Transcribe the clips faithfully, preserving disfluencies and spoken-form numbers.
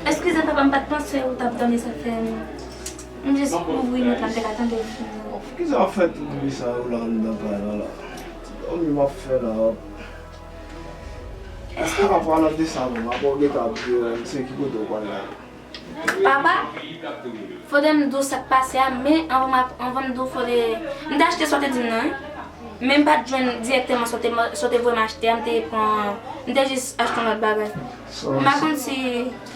Eskize papa, m pa t panse ou t ap dòmi, sa fè m jis ouvri nòt la, m te ka tande w fini. Bon, poukisa w fè tout bri sa yo la anndan kay la la? Dòmi m ap fè la. An palan de sa menm, apre w gentan ap di w se ki kote w pral la. Papa, fode m di w sa k pase a, men anvan m ap, anvan m di w fode, m te achte sa w te di m nan, wi. Men m pa t jwenn dirèkteman sa w te, sa w te voye m achte a, m te pran, m te jis achte yon lòt bagay. M pa konn si.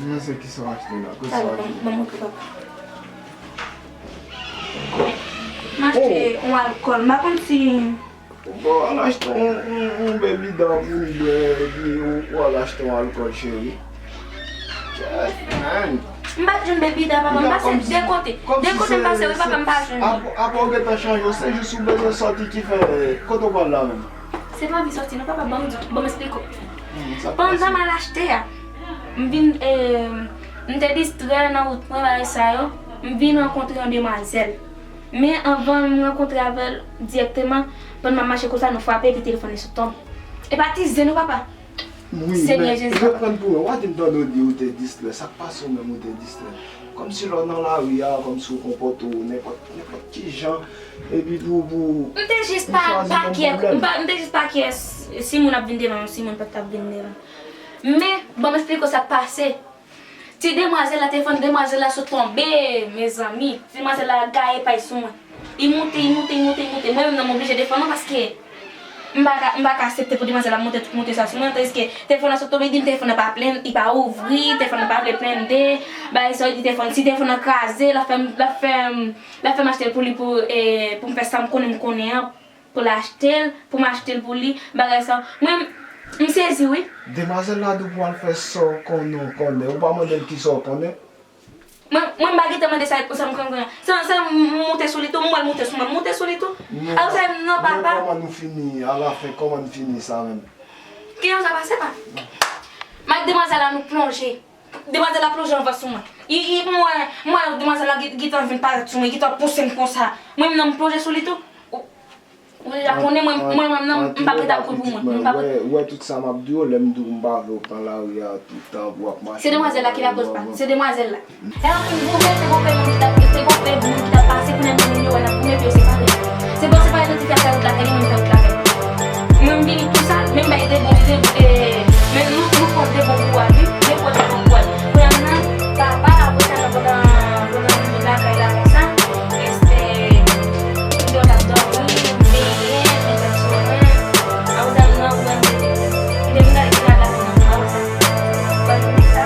Mwen se ki sa w achte la? Kote sa w achte? Ban m montre papa. M achte yon alkòl. M pa konn si. Ou al achte yon, yon, yon bebida pou m bwè, epi ou, ou al achte yon alkòl, cheri. Yes, man. M pa t jwenn bebida, papa. M pase de kote. De kote m pase, wi, papa, m pa jwenn li. Apre, apre w gentan chanje, se jis ou bezwen sòti ki fè, kote w pral la menm? Se pa anvi sòti, non, papa, ban m di, ban m esplike w. Pandan m al achte a, m vin, eh, m te distrè nan wout mwen, bagay sa yo, m vin rankontre yon demwazèl. Men anvan m rankontre avè l dirèkteman, pandan m ap mache konsa, nou frape epi telefòn li sot tonbe. E pa ti zen non, papa. Wi, Senyè men Jezi, papa. Reprann pou mwen. W a di m tande w di ou te distrè. Sa k pase w menm ou te distrè? Kòmsi lè w nan lari a, kòmsi w konpòte w nenpòt, nenpòt ki jan, epi pou, pou, m te jis pa, pa kyè, m pa, m te jis pa kyè si moun ap vin devan m, si moun pa t ap vin devan m. Men, ban m esplike w sa k pase. Ti demwazèl la, telefòn demwazèl la sot tonbe, mezanmi. Ti demwazèl la gaye pay sou mwen. Li moute, li moute, li moute, li moute. Mwen menm nan m oblije defann mwen paske m pa ka, m pa ka aksepte pou demwazèl la monte tout moute sa sou mwen. Tandiske telefòn la sot tonbe, li di m telefòn nan pa plen, li pa ouvri, telefòn nan pa vle plende. Bagay sa yo di telefòn, si telefòn nan kraze, l ap fè m, l ap fè m, l ap fè m achte l pou li, pou, eh, pou m fè sa m konnen m konnen an. Pou l achte l, pou m achte l pou li, bagay sa. Mwen, m sezi, wi. Demwazèl la di w pou al fè sa w konnen w konnen. Ou pa mande l ki sa w konnen. Mwen, mwen m pa gentan mande sa, sa m konnen konnen. Se, se m moute sou li tou, m wè l moute sou mwen, m moute sou li tou. Apre sa, non, papa. Kòman nou fini, alafen, kòman n fini sa menm? Kijan sa pase, pa? M ak demwazèl la, nou plonje. Demwazèl la plonje anvan sou mwen. I, i, mwen, mwen, demwazèl la gen, gentan vin parèt sou mwen, gentan pouse m konsa. Mwen menm nan m plonje sou li tou. Ou, ou deja konnen mwen, mwen menm nan, m pa prè ap kouri pou moun. M pa prè. Ou wè tout sa m ap di w, lè m di w m pa vle w pran lari a tout tan pou w ap mache. Se demwazèl la ki lakoz pa. Se demwazèl la. Lè anpil goumen, se gon pè moun ki t ap, se gon pè moun ki t ap pase, kounye a moun yo wè nan goumen, epi yo separe. Se bon, se pa yon ti fè fè wout la, fè li menm fè wout la, fè. Mwen m vini tou sa, men m bay de bon, de, e, men nou, nou pran de bon kouraj, wi. Men pran de bon kouraj. Kounye a nan, papa, apre sa, nan pandan, pandan nou vin lakay la konsa, este, nou te t ap dòmi, m benyen, m te t ap sonnen. Apre sa, nan, mwen, m te, m te vin gade ki la gate nan mwen, apre sa.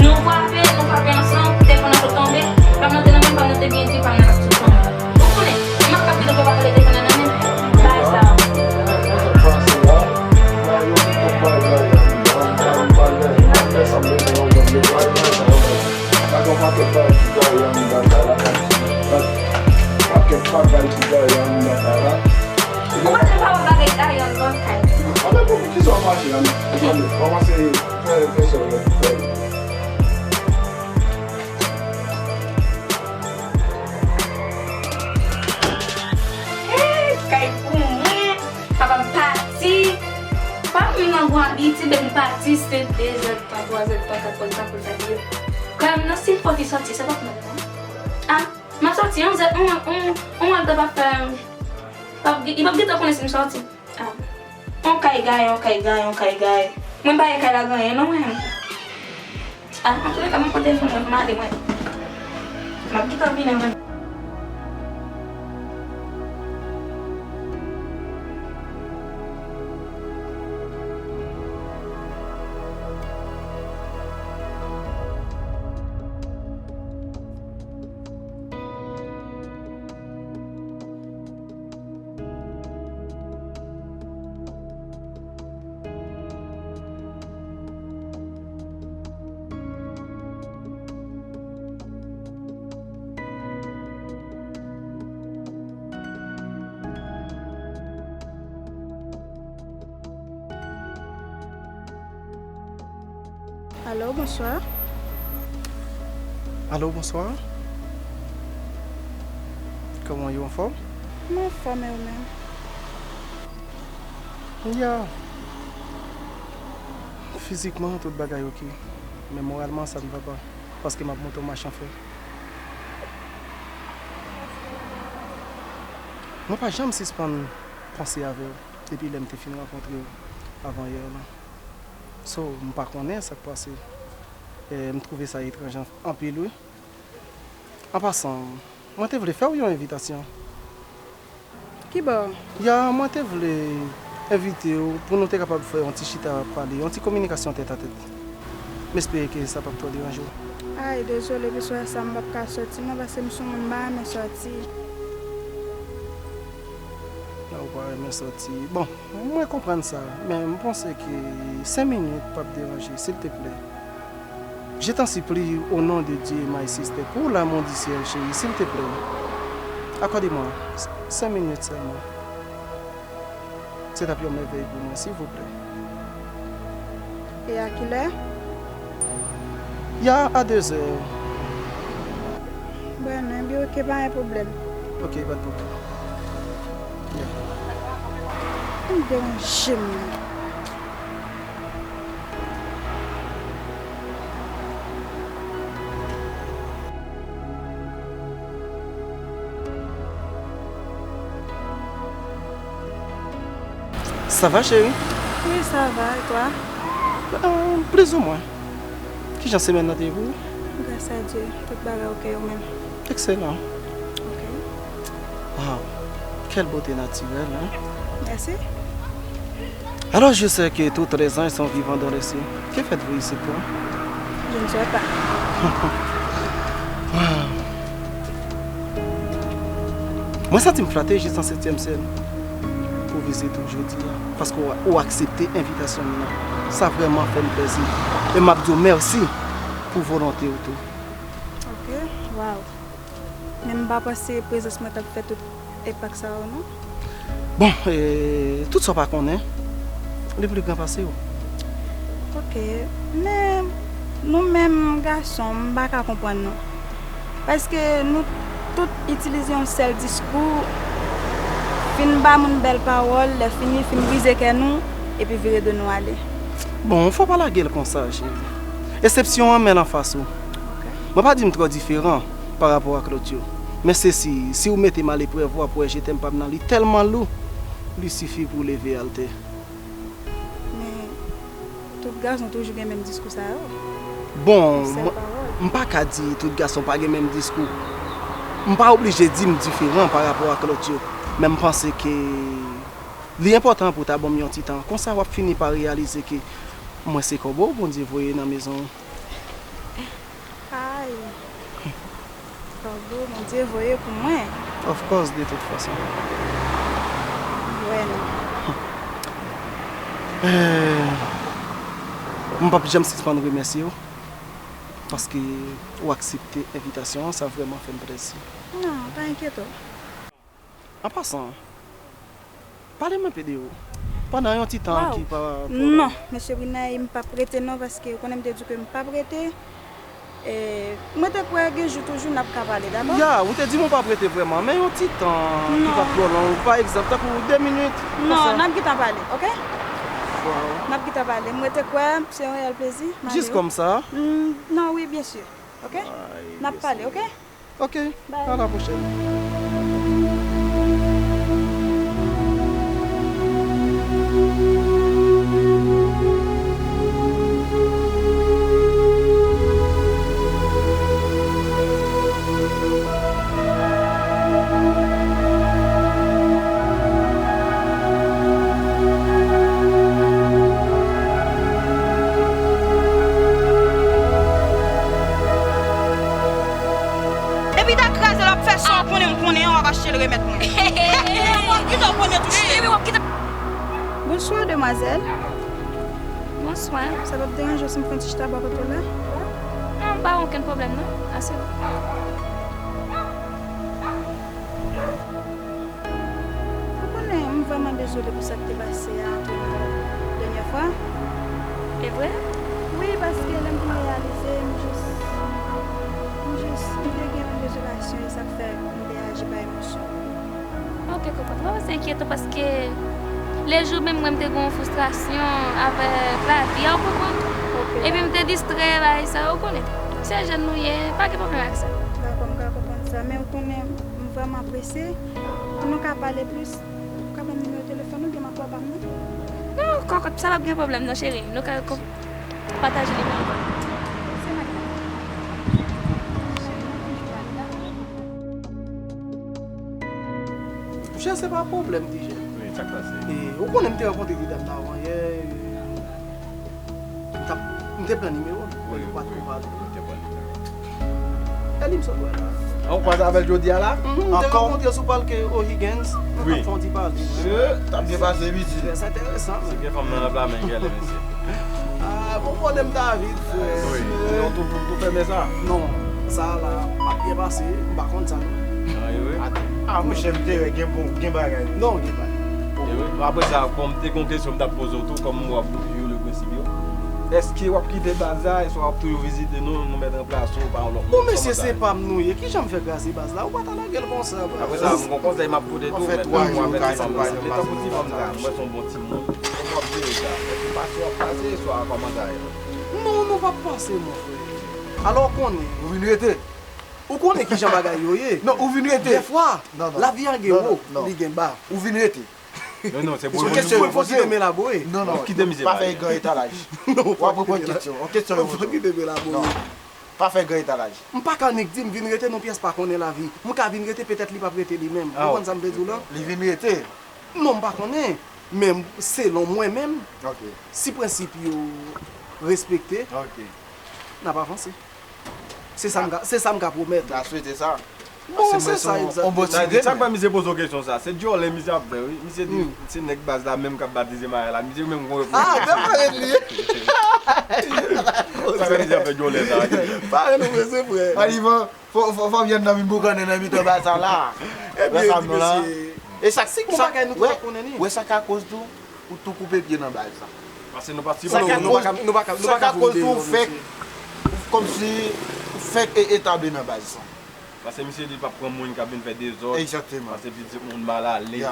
Nou frape, nou frape ansanm, telefòn nan sot tonbe, pa m nan te nan men, pa m nan te byen di, pa m nan sot tonbe. Ou konnen, m ap pa pito pou pa pale telefòn nan nan men, bagay sa. Yon pakèt bagay ki gaye anndan kay la. Yon pakèt bagay ki gaye anndan kay la. Ou pa janm pa wè bagay gaye anndan kay. Anben, pou kisa w mache la? Anben, kòmanse fè, fè sa w vle fè. Eh, kay pou mwen. Papa m pati. Papa m nan gon abitid depi l pati, se de zè tan, twa zè tan, kat zè tan pou l fè li yo. Kay m nan si l fò ki sòti, se pa pou mwen. Ah, m ap sòti, yon zè, yon, yon, yon èdtan p ap fè, p ap, li p ap gentan konnen si m sòti. Ah. On kay gaye, on kay gaye, on kay gaye. Mwen pa gen kay la gen anyen non mwen. Ah, antouleka, mwen pran telefòn mwen pou m ale mwen. M ap gentan vini mwen. Alo, bonswa. Alo, bonswa. Kòman w ye, w anfòm? M anfòm, e ou menm? Ya. Fizikman, tout bagay oke. Men moralman, sa n va pa. Paske m ap monte yon machanfè. Mwen pa janm sispann panse avè w depi lè m te fin rankontre w avan yè lan. So, m pa konnen sa k pase. E, m twouve sa etranj an-, anpil, wi. An pasan, mwen te vle fè w yon envitasyon. Ki bò? Ya, mwen te vle envite w pou nou te kapab fè yon ti chita pale, yon ti kominikasyon tètatèt. M espere ke sa p ap twò deranje w. Ay, dezole, pou swa sa m p ap ka sòti non, paske m se yon moun m pa renmen sòti. Ou pa renmen sòti. Bon, mwen konprann sa, men m panse ke senk minit p ap deranje, silteplè. Je t'en supplie, au nom de Dieu, my sister, pour l'amour du ciel, chérie, s'il te plaît, accordez-moi cinq minutes seulement. Se t ap yon mèvèy pou mwen, silvouplè. E a kilè? Ya a dezè. Bon, enben, oke, pa gen pwoblèm. Oke, pa de pwoblèm. Ya. Ou deranje m. Sa va, cheri? Wi, sa va, e twa? Euh, plizoumwen. Kijan semèn nan te ye pou ou? Gras a Dye, tout bagay oke, ou menm? Ekselan. Oke. Wow, quelle beauté naturelle, hein? Mèsi. Alors, je sais que tous les anges sont vivants dans les cieux. Que faites-vous ici, toi? Je ne sais pas. Wow. Mwen santi m flate jis nan setyèm syèl pou vizite w jodi a, paske w, ou aksepte envitasyon m nan. Sa vrèman fè m plèzi. E m ap di w mèsi pou volonte w tou. Ok, wow. Men m pa panse prezans mwen t ap fè tout enpak sa yo, non. Bon, e, tout sa w pa konnen, li pli gran pase w. Ok, men nou menm gason, m pa ka konprann nou. Paske nou tout itilize yon sèl diskou, fin ba moun bèl pawòl, lè fini, fin brize kè nou, epi vire do nou ale. Bon, fò w pa lage l konsa, cheri. Eksepsyon an, men l anfas ou. Ok. Mwen pa di m twò diferan pa rapò ak lòt yo. Men se si, si w mete m aleprèv, w ap wè je t'aime pa m nan li tèlman lou, li sifi pou w leve al tè. Men, tout gason toujou gen menm diskou sa yo. Bon, yon sèl mwen, pawòl. M pa ka di tout gason pa gen menm diskou. M pa oblije di m diferan pa rapò ak lòt yo. Men m panse ke li enpòtan pou w ta ban m yon ti tan. Konsa w ap fini pa reyalize ke mwen se kòbo Bondye voye nan mezon w. Ay. Kòbo Bondye voye pou mwen. Of course, de tout fason. M wè non. Eh, m p ap janm sispann remèsye w, paske ou aksepte envitasyon an, sa vrèman fè m plèzi. Non, pa enkyete w. An pasan, pale m enpe de ou. Pandan yon ti tan ki pa twò long. Non, mesye Brinay, m p ap rete non, paske ou konnen m te di w ke m p ap rete. E, mwen te kwè gen jou toujou n ap ka pale, dakò? Ya, ou te di m ou p ap rete vrèman, men yon ti tan ki pa twò long, pa egzanp, tankou de minit, konsa. Non, n ap gentan pale, ok? Wow. N ap gentan pale. Mwen te kwè, se yon reyèl plezi. M ale. Jis kòmsa? Mm, non, wi, byen si. Ok? N ap pale, ok? Ok, bye. À la prochaine. Depi ta kraze l ap fè san, konnen m konnen an, w ap achte l remèt mwen. Mwen kite w premye touche. Bonswa, demwazèl. Bonswa. Sa p ap deranje w si m fè yon ti chita bò kote w la? Non, pa okenn pwoblèm, non. Ase. Ou konnen, m vrèman dezole pou sa k te pase a ant nou dènyè fwa. E vre? Wi, paske lè m vin reyalize, m jis, m jis, m te gen yon dezolasyon, e sa k fè m te aji pa emosyon. Ok, konprann. Mwen pa enkyete w paske lejou menm mwen m te gen yon fristrasyon avèk lavi a, ou konprann? Ok. Epi m te distrè, bagay sa yo, ou konnen. Se jèn nou ye, pa gen pwoblèm ak sa. Dakò, m ka konprann sa, men ou konnen m vrèman prese. Pou nou ka pale plis, ou ka ban m nimewo telefòn ou, gen m ap wè pa m nan? Non, kòkòt, sa p ap gen pwoblèm non, cheri. Nou ka ko-, pataje nimewo. Se Magda. Cheri, mwen toujou Magda. Monchè, se pa pwoblèm, Tijèn. Wi, sa k pase? E, ou konnen m te rankontre ti dam nan avan yè, e, m t ap, m te pran nimewo l, men nou pa t ko pale. Wi, nou te pran nimewo l. E li m sot wè la. An, ou kwaze avè l jodi a la? Mhm, m te rankontre l sou palke O'Higgins, nou t ap fè yon ti pale. Wi. T ap byen pase, wi, ti. Trè enteresan. Se gen fanm nan la blamen gèlè, mesye. Ah, bon, pwoblèm David, frè. Wi, nou tou, tou, tou fèmen sa. Non, sa la, pa byen pase, m pa konn sa, non. Ah, wi. Ah, monchè, m te wè gen bon, gen bagay. Non, gen bagay. E wi. Apre sa, bon, m te gen yon kesyon m t ap poze w tou, kòm w ap viv le prensip yo. Èske w ap kite baz la, èske w ap toujou vizite nou, nou mèt ranplase w pa yon lòt moun? Bon, mesye, se pa m nou ye. Kijan m fè kraze baz la? Ou pa ta lage l konsa, baz. Apre sa, m gon konsèy m ap pote tou, men w ap fè ti fanm nan. Se tankou ti fanm sa, m wè se yon bon timoun. Kòman w ap jere sa? Èske pase w ap pase, swa kòman sa ye? Non, nou p ap pase, mon frè. Alò, w konnen. Ou vin rete. Ou konnen kijan bagay yo ye. Non, ou vin rete. Dèfwa, lavi a gen wo, li gen ba. Ou vin rete. Non, non, se pou l kesyon yo poze. Fò kite m elabore. Non, non, pa fè gran etalaj. W ap reponn kesyon. Yon kesyon yo poze. Fò kite m elabore. Pa fè gran etalaj. M pa ka nik di m vin rete nan pyès pa konnen lavi. M ka vin rete, petèt li p ap rete li menm. Ou konprann sa m vle di w la? Li vin rete. Non, m pa konnen. Men selon mwen menm, si prensip yo respekte, n ap avanse. Se sa m ka, se sa m ka pwomèt ou. M ta swete sa. Bon, se sa egzakteman. Sa vle di, sa k fè misye poze w kesyon sa, se djòlè misye ap fè, wi. Misye di, se nèg baz la menm k ap batize marè la. Misye menm gon repwòch. Ah, se marè l li ye. Sa k fè misye ap fè djòlè sa, wi. Parèy nou, men se vrè. Alivan, fò, fò, fò vyann nan vin boukannen nan mitan baz sa la. Ebyen, mesye. E sa, sa, wè, wè sa ka koz tou, ou tou koupe pye nan baz sa. Paske nou pa sipoze. Sa ka koz, sa ka koz tou fèk, kòmsi fèk e etabli nan baz sa. Paske misye di l p ap pran moun k ap vin fè dezòd. Egzakteman. Paske pitit moun mal ale.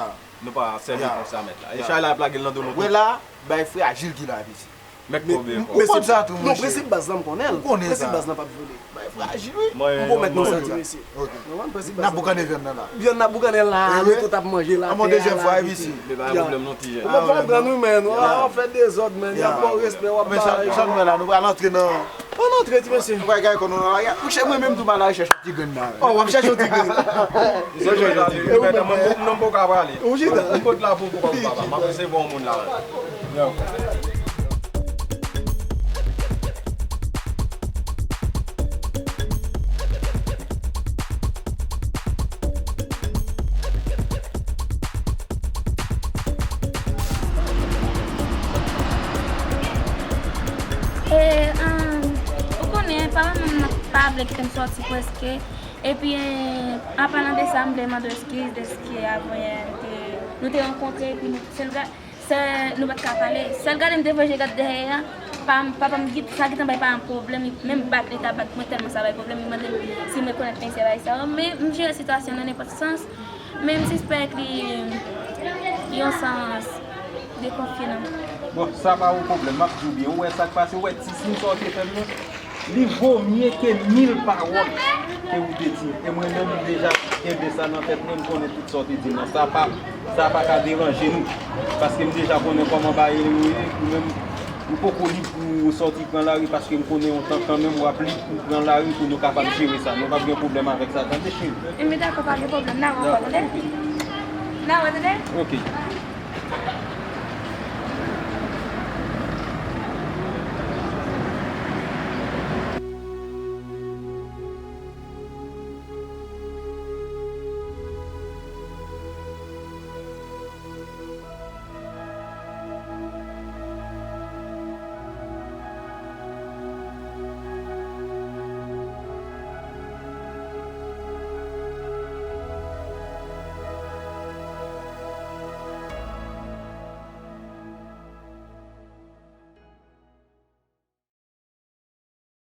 Nou pa sèvi konsa mèt la. E chay la ap lage l nan do nou tou. Wè la, bay frajil ki la, mesye. Mèt koube kò. Ou konn sa tou, monchè. Non, prensip baz la, m konnen l. Ou konnen sa. Prensip baz la p ap vole. Bay frajil, wi. M pwomèt nou sa, ti mesye. Ok. N ap boukannen vyann nan la. Vyann n ap boukannen la, nou tout ap manje la. An, yon dezyèm fwa, epi si. Men pa gen pwoblèm non, ti jèn. Ou pa konprann, wi, men w ap fè dezòd, men y ap ba w respè, w ap ba. Men sa, sa nou wè la, nou pral antre nan. Ann antre, ti mesye. Nou pral gade kò nou nan lari a. Monchè, mwen menm tou m al chèche yon ti grenn la. Oh, w ap chèche yon ti grenn. Ou chita. Ou chita. Ou kot la pou ou papa. M ap resevwa yon moun la. Yo. E, um, ou konnen, papa m pa vle kite m sòti prèske. Epi, eh, an palan de sa, m vle mande w eskiz dèske avan yè, nou te, nou te rankontre, epi nou, sèl ga-, sè, nou pa t ka pale. Sèl gade m te voye je gad dèyè a, pa m, papa m git-, sa gentan bay pa m pwoblèm, li menm bat, li ta bat mwen tèlman sa bay pwoblèm, li mande m si m rekonèt mesye bagay sa yo. Men m jere sitiyasyon nan nenpòt sans, men m sispèk li yon sans dekonfye nan m. Bon, sa pa yon pwoblèm, m ap di w byen. Ou wè sa k pase, ou wè ti siy sa w te fè m nan? Li vo mye ke mil pawòl ke ou te di. E mwen menm, m deja kenbe sa nan tèt mwen, m konnen tout sa w te di m nan. Sa pa, sa pa ka deranje nou. Paske m deja konnen kòman bagay yo ye. Ou menm, ou poko lib pou w sòti pran lari, paske m konnen yon tan kanmenm w ap lib pou w pran lari pou nou kapab jere sa. Nou p ap gen pwoblèm avèk sa, tande, cheri? Enben, dakò, pa gen pwoblèm. N a wè ankò, tande? N a wè, tande? Ok.